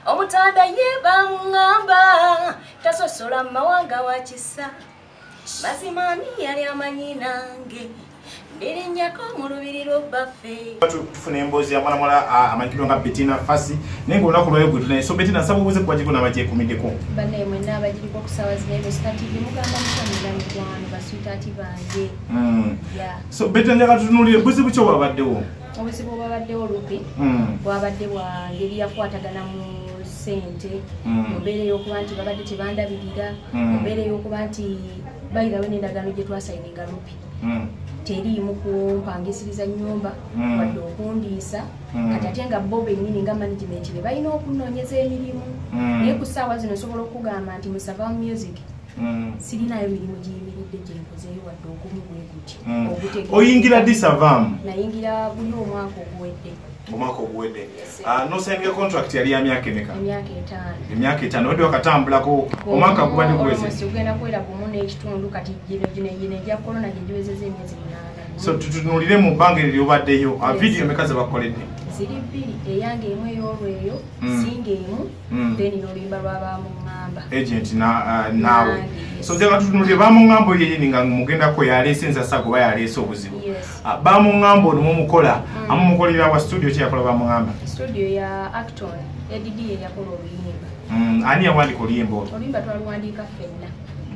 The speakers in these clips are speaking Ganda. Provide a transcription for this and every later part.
Omutanda ye baŋŋamba tasosola mawanga wa kisa. Mazima ani yali amanyi nange ndirinnyako mu lubiri lw'obbaffe. Tufuna emboozi ya mwana muwala amanyikiddwa nga Bettina Fassie, naye ng'olunaku lwayo gwe tunaye. So Bettina, nsaba obuuze ku bagiriko n'abagyekumiddeko. Bannaye mwenna abagiriko ku ssaawa zino eno Star TV, mugamba mukyamira mikwano basweetheart bange. Yeah. So Bettina, njagala tutunuulire buzibu ki obwabaddewo? Obuzibu obwabaddewo Lupi bwabadde bwa ngeri yakwatagana mu ssente, mu mbeera ey'okuba nti babadde tebandabirira, mu mbeera ey'okuba nti bayirawo n'endagaano gye twasayininga Lupi teriimu kumpangisiriza nnyumba wadde okundiisa. Kati ate nga bo bennyini nga management be balina okunoonyeza emirimu, naye ku ssaawa zino nsobola okugamba nti mu Savam Music sirinayo mirimu giyimiridde gye nkozeeyo wadde ogumu bwe guti. Oyingira ddi Savam? Nayingira guli omwaka oguwedde. Omwaka oguwedde. Nosayininga contract yali ya myaka emeka? Emyaka 5. Emyaka 5. Wadde wakatambulako omwaka gubadde guweze? Ogenda kuwera 1.5 kati gino egya korona gye giwezezza emyezi 8. So tutunuulire mu bbanga eryo ly'obaddeyo, vidiyo emeka ze bakukoledde? Ziri 2, eyange emu ey'olweyo, singa emu, then n'oluyimba lwa Bamuŋŋamba. Agent naawe. So njagala tutunuulire Bamuŋŋamba oyo yennyini nga mugendako yaleese ensasago oba yaleese obuzibu. Bamuŋŋamba ono mumukola, amumukolera wa studio ki yakola Bamuŋŋamba? Studio ya Acton, ADD ye yakola oluyimba. Ani yawandiika oluyimba olwo? Oluyimba twaluwandiika ffenna.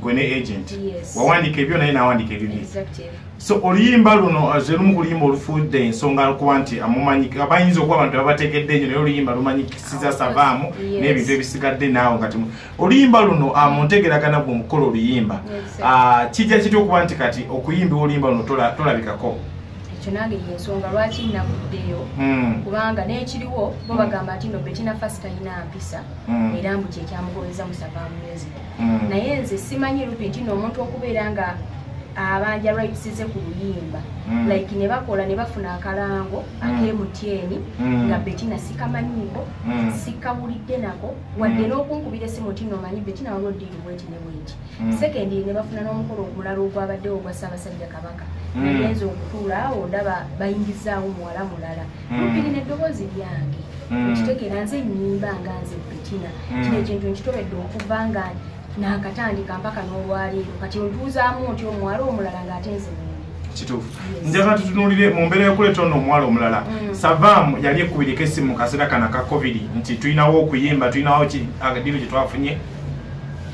Gwe ne agent? Yes. Wawandiika ebyo naye n'awandiika ebibye? Exactly. So oluyimba luno ze lumu ku luyimba olufudde ensonga okuba nti bayinza okuba abantu babategedde nnyo, naye oluyimba lumanyikisiza Savam n'ebintu ebisigadde naawe nga oluyimba luno mu ntegeeragana gwe mukola oluyimba, kijja kitya okuba nti kati okuyimbibwa oluyimba luno tolabikako? Ekyo nange y'ensonga lwaki navuddeyo, kubanga n'ekiriwo bo bagamba nti no Bettina Fassie talina mpisa, era mbu kye kyamugobeza mu Savam Music. Naye nze simanyi Lupi nti n'omuntu okubeera nga abanja rights ze ku luyimba, like ne bakola ne bafuna akalango ak'MTN nga Bettina sikamanyiiko, sikawulidde nako, wadde n'okunkubira essimu nti nomanyi Bettina waliwo ddiiru bweti ne bweti. Second, ne bafuna n'omukolo omulala ogwabaddewo ogwa Ssaabasajja Kabaka. Nagenze okutuula awo ndaba bayingizaawo muwala mulala. Lupi lino eddoboozi lyange. Okitegeera nze nnyimba nga nze Bettina. Kino ekintu nkitobedde okuva nga nakatandika mpaka n'olwaleero. Kati ontuuzaamu nti omuwala omulala ng'ate nze mundi. Kituufu. Njagala tutunuulire mu mbeera y'okuleeta ono omuwala omulala. Savam yali ekubireko essimu mu kaseera kano aka COVID nti tulinawo okuyimba, tulinawo akadiiro gye twafunye.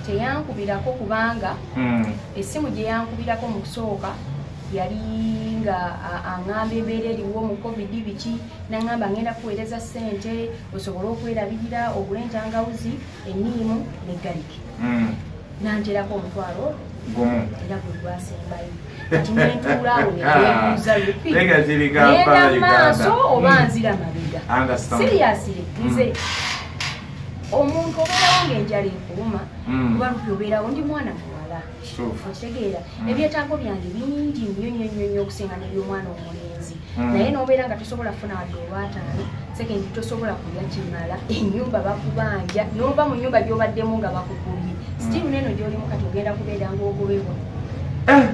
Teyankubirako kubanga essimu gye yankubirako mu kusooka yali nga aŋŋamba embeera eriwo mu COVID biki, n'aŋŋamba ngenda kuweereza ssente osobole okwerabirira, ogule entangawuzi, enniimu ne galiki. Nanterako omutwalo gumu. Era gwe gwasembayo. Kati ne ntuula awo ne neebuuza Lupi. Lega ziri Kampala, Ngenda maaso Uganda. oba nzira mabega? Seriously, nze omuntu obeerawo ng'enjala ekuluma, kuba Lupi obeerawo ndi mwana muwala. Okitegeera, ebyetaago byange bingi nnyo nnyo nnyo nnyo okusinga n'eby'omwana omulenzi. Naye n'obeera nga tosobola kufuna wadde olwataano, second tosobola kulya kimala, ennyumba bakubanja, n'ova mu nnyumba gy'obaddemu nga bakukubye. Still n'eno gy'olimu kati ogenda kubeera ng'ogobebwa.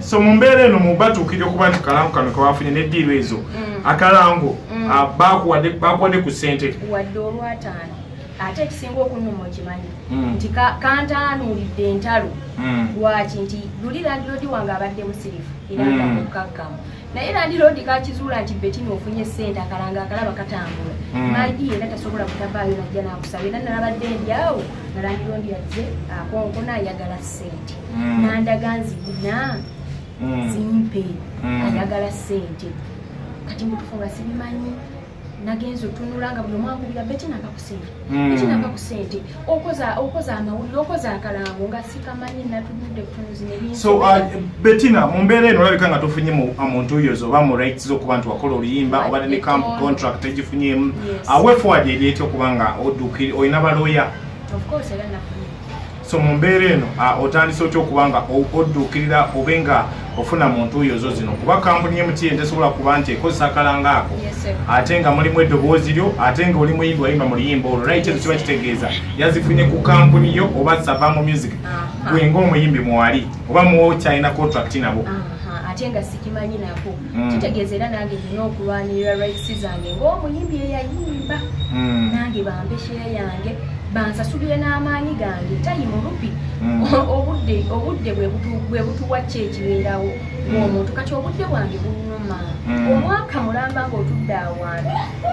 So mu mbeera eno mubatuukirira okuba nti kalango kano kewafunye n'eddiiro ezo, akalango, bakuwadde ku ssente. Wadde olwataano. Ate ekisinga okunnuma okimanyi nti kantaanuulidde entalo. Lwaki nti luli landiroodi wange abadde musirifu era nga mukkakkamu, naye landiroodi kakizuula nti Bettina ofunye ssente, akalango akalaba katambula. Maidi era tasobola kutavaayo najja n'akusaba. Era nalabadde ndi awo nga landiroodi azze akonkona ayagala ssente, n'andaga nziguna zimpe, ayagala ssente. Kati mutufu nga sibimanyi, nagenze otunula nga buli omu ankubira Bettina mpa ku ssente, Bettina mpa ku ssente, okoza amawulire, okoza akalango nga sikamanyi, natunudde butunuzi ne bintu. So Bettina, mu mbeera eno olabika nga tofunye mu ntuuyo zo oba mu rights zo okuba nti wakola oluyimba, obadde ne contract egifunyeemu. Way forward eri etya okuba nga olina balooya? Of course, era nafunye. So mu mbeera eno, otandise otya okuba nga odduukirira obe nga ofuna mu ntuuyo zo zino, kuba kampuni ya MTN tesobola kuba nti ekozesa akalango ako, ate nga mulimu eddoboozi lyo, ate nga oli muyimbi wayimba mu luyimba olwo, right? Ekyo kiba kitegeeza yazifunye ku kampuni yo oba Savam Music, gwe ng'omuyimbi mwali oba mwokyalina contract nabo. Ate nga sikimanyi nako. Kitegeeza era nange nina okulwanirira rights zange ng'omuyimbi eyayimba. Nange bampe share yange, bansasulire n'amaanyi gange. Time Rupi, obudde bwe butuwa ki ekibeerawo ng'omuntu. Kati obudde bwange bunnuma. Omwaka mulamba ng'otudde awantu,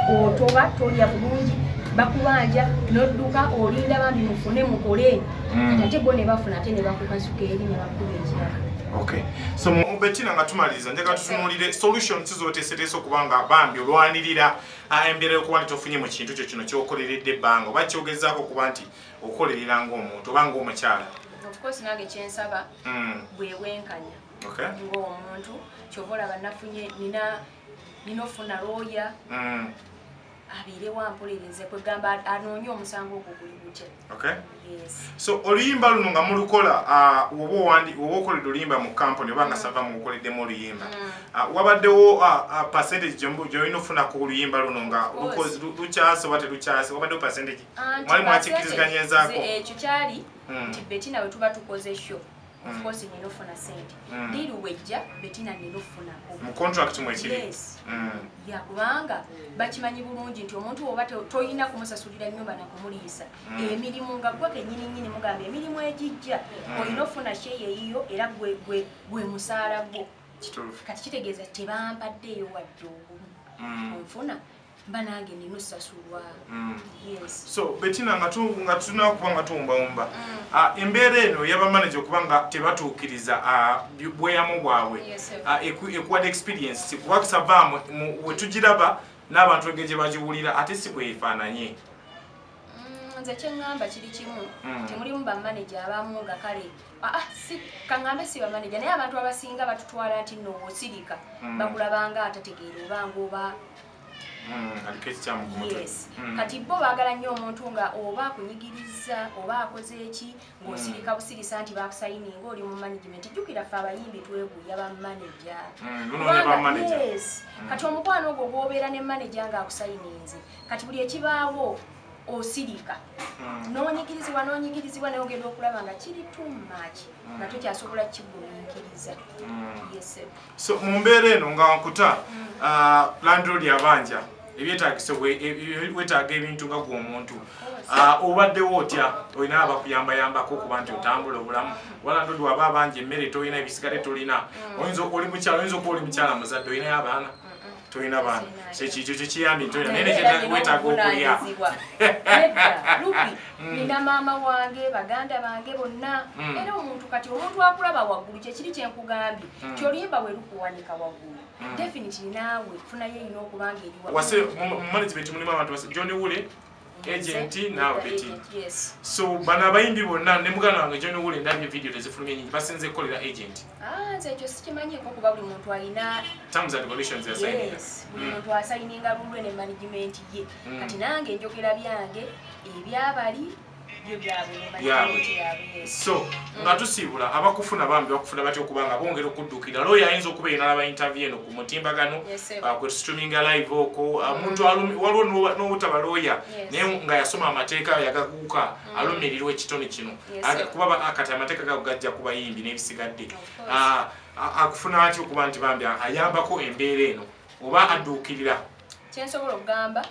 otoba tolya bulungi, bakubanja n'odduka olinda bambi mufune mukole. Kati ate bo ne bafuna ate ne bakukasuka eri ne bakuba ekirala. Okay. So mu Bettina nga tumaliriza, njagala tutunuulire solutions z'oteeseteese okuba nga bambi olwanirira embeera y'okuba nti tofunye mu kintu kyo kino ky'okoleredde ebbanga, oba kyogezaako okuba nti okolerera ng'omuntu oba ng'omukyala. Of course nange kyensaba bwe bwenkanya ng'omuntu. Kyova olaba nafunye, nina ofuna lawyer abeere wampolereze, kwegamba anoonye omusango ogwo guli gutya. Yes. So oluyimba luno nga mulukola, oba okoledde oluyimba mu kampuni oba nga Sava mukoleddemu oluyimba, wabaddewo percentage gy'olina ofuna ku oluyimba luno nga Of course. lukyase oba terukyase? Wabaddewo percentage Anti mwali mwakikkiriziganyezaako? Ekyo kyali nti Bettina bwe tuba tukoze show, of course nina ofuna sente. Deal wejja, Bettina nina ofunako. Mu contract mwekiri? Yes. Ya, kubanga bakimanyi bulungi nti omuntu oba toyina kumusasulira nnyumba na kumuliisa, emirimu nga gwe kennyini nnyini mugamba emirimu egijja, olina ofuna share eyiyo era gwe musaala gwo. Kati kitegeeza tebampaddeeyo wadde ogumu. Onfuna mba nange nina osasulwa. Yes. So Bettina, nga tunakuba nga tuwumbawumba, embeera eno y'abamanager okuba nga tebatuukiriza bweyamo bwabwe, Yes, sir. ekuwadde experience kuba Savaamu we tugiraba n'abantu engeri gye bagiwulira ate si bwefaananye? Nze kyeŋŋamba kiri kimu. Temulimu bamaneja abamu nga kale si kaŋŋambe si bamaneja, naye abantu abasinga batutwala nti nno osirika, bakulabanga atategeera obanga oba Aliko ekikyamu ku mutwe. Yes. Kati bo baagala nnyo omuntu nga oba akunyigiriza oba akoze eki ng'osirika busirisa nti bakusayininga oli mu management. Jjukira ffe abayimbi tweguya bamaneja. Lunoonya bamaneja. Yes. Kati omukwano ogwo gw'obeera ne maneja ng'akusayininze, kati buli ekibaawo osirika, n'onyigirizibwa n'onyigirizibwa, naye ogenda okulaba nga kiri too much nga tokyasobola kigumiikiriza. Yes, sir. So mu mbeera eno nga nkuta, landlord abanja ebyetaagiso, weetaaga ebintu nga gwe omuntu. Obaddewo otya? Olina abakuyambayambako okuba nti otambula obulamu? Oba landlord waba abanja emmere tolina, ebisigale tolina, oyinza oli mukyala, oyinza okuba oli mukyala muzadde, olinayo abaana? Tolina baana. Kyekyo kyekiyambye nti tolina, naye Naye weetaaga okulya. Obuvunaanyizibwa. Nedda, Rupi, nina maama wange, baganda bange bonna. Era omuntu kati omuntu akulaba waggulu, kyekiri kyenkugambye, kyoluyimba bwe lukuwanika waggulu, definitely naawe funayo erina okuba nga eri waggulu. Wase mu management mulimu abantu John Wule agent, naawe Betty. Yes. So bano abayimbi bonna ne muganda wange John Wule, ndabye video tezifulumye nyingi, basinze kukolera agent. Ah, nze ekyo sikimanyiiko kuba buli muntu alina terms and conditions ya signing. Yes, buli muntu asayininga lulwe ne management ye. Kati nange njogera byange, ebyabali byo byabwe ne Byabwe. management yaabwe, yes. So nga tusiibula, abakufuna bambi bakufuna batya okuba nga bongera okuddukira? Lawyer ayinza okuba enalaba interview eno ku mutimbagano, Yes, sir. kwe streaminga live okwo, muntu waliwo n'obutaba lawyer, naye nga yasoma amateeka yagaguuka, alumirirwa ekitone kino. Yes, sir. Kuba kati amateeka gago gajja ku bayimbi n'ebisigadde. Of course. Akufuna atya okuba nti bambi ayambako embeera eno oba adduukirira? Kyensobola okugamba,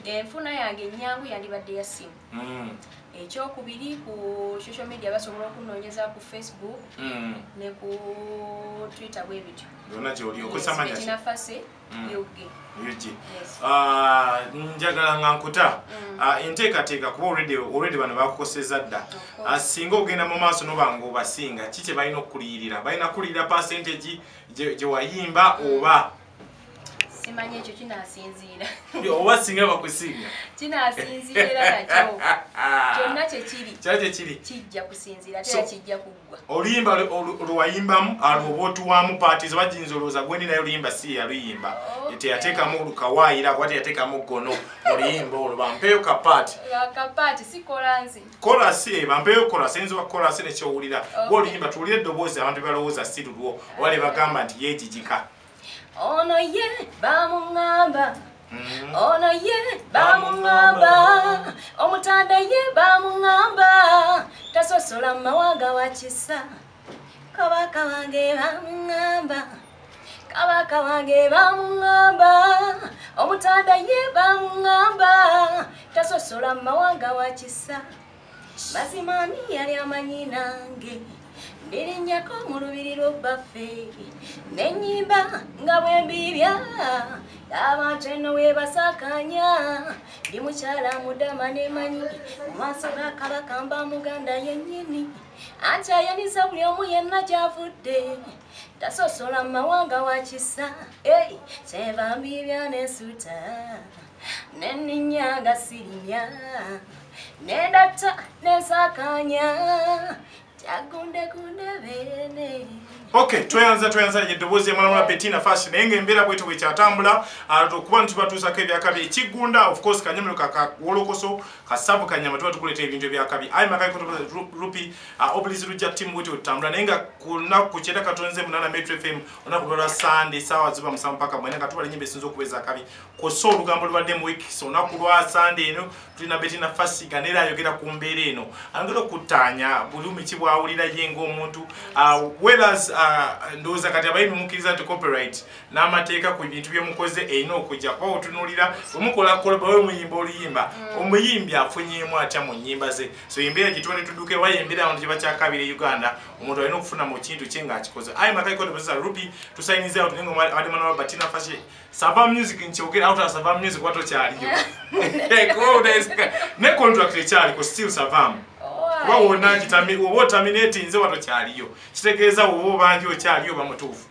enfuna yange ennyangu yandibadde ya simu. Ekyokubiri, ku social media basobola okunoonyeza ku Facebook ne ku Twitter, bwe bityo. Yonna gyoli okusama. Yes, Bettina Fase UG. UG. Yes. Ah, njagala nga nkuta, enteekateeka, kuba already bano bakukoseza dda. Of course. Singa ogenda mu maaso noba nga obasinga, ki kye balina okukuliyirira? Balina kuliyira percentage gye wayimba oba? Simanyi, ekyo kinaasinziira. Oba singa bakusinga? Kinaasinziira nakyo kyonna kyekiri. Kyali kyekiri. Kijja kusinziira ate So, era kijja kuggwa. Oluyimba lwewayimbamu alwo oba otuwaamu parts, oba giyinza olowooza gwendi naye oluyimba si yaluyimba. Teyateekamu kawaayira kuba teyateekamu gono oluyimba olwo. Bampeeyo ka part. Ka part si chorus. Chorus, bampeeyo chorus, eyinza oba chorus nekyowulira. Okay. Gwe oluyimba tuwulire eddoboozi, abantu balowooza si lulwo oba ne bagamba nti yeegigika. Ono ye bamuŋŋamba, ono ye bamuŋŋamba, omutanda ye bamuŋŋamba, tasosola mu mawanga wa kisa, kabaka wange bamuŋŋamba. Kabaka wange bamuŋŋamba, omutanda ye bamuŋŋamba, tasosola mawanga wa kisa. Mazima ani yali amanyi nange, ndirinnyako mu lubiri lw'obbaffe, n'ennyimba nga bwe mbibya, abantu eno we basakanya. Ndi mukyala mudama nemanyi, mu maaso ga Kabaka mba Muganda yennyini, anti ayaniza buli omu yenna gy'avudde, tasosola mawanga wa kisa. Kyenva mbibya n'ensuta, nenninnya nga sirimya, nendatta nensakanya, kyagundegunde beene. Okay, tweyanza eddoboozi emwalamula Bettina Fassie, naye ng'embeera bwetyo bwekyatambula okuba nti tubatuusako ebyakabi ekigunda. Of course kanyamiro kakawolokoso kasavu kanyama tuba tukuleeta ebintu ebyakabi. Ayi makaiko Rupi obulizi lujja timu bwetyo tutambula, naye nga ku lunaku 98 Metro FM olunaku lwa Sunday saawa ziba 7 mpaka 9 nga tubala ennyimba esinza okuba ezakabi kw'ossa olugambo lubadde mu week. So olunaku lwa Sunday eno tulina Bettina Fassie nga neera ayogera ku mbeera eno, ayongera okuttaanya bulumi ki bw'awulira ye ng'omuntu, whereas ndowooza kati abayimbi mukkiriza nti copyright n'amateeka ku bintu byemukoze erina okujja kuba otunuulira bwemukola bawe muyimba oluyimba, omuyimbi afunyeemu atya mu nnyimba ze. So embeera gye tuba tetudduke oba embeera abantu gye bakyakabira e Uganda, omuntu alina okufuna mu kintu kye ng'akikoze. Ayi makaiko Rupi tusayinize awo tunenga abadde mwana wa Bettina Fassie Sava Music nkyogera out of Sava Music wato kyaliyo ne contract ekyaliko still Savam kuba wonna kitami oba otaminate nze wato kyaliyo kitegeeza woba obangi okyaliyo bamutuufu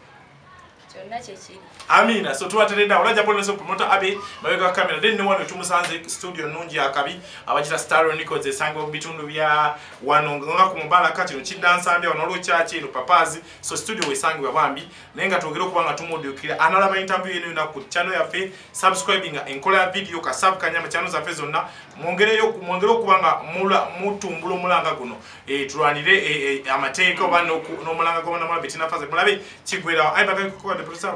kyonna kyekiri. Amina. So tubateredde olaja polisi promoter Abe mabega kamera then ne wano tumusanze studio nnungi akabi abagita Star Records esangibwa mu bitundu bya wano nga ku Mubaraka kino kiddansambya wano olw'ekyaki eno Papazi. So studio wesangibwa bambi, naye nga twogera okuba nga tumuddukira analaba interview eno yonna ku channel yaffe, subscribing enkola ya video kasabu kanyama channel zaffe zonna, mwongereyo mwongere okuba nga mutumbula omulanga guno, tulwanire amateeka oba n'omulanga gw'abannamawulire Bettina Fassie mulabe kigwerawo. Ayi bakali kukola the producer.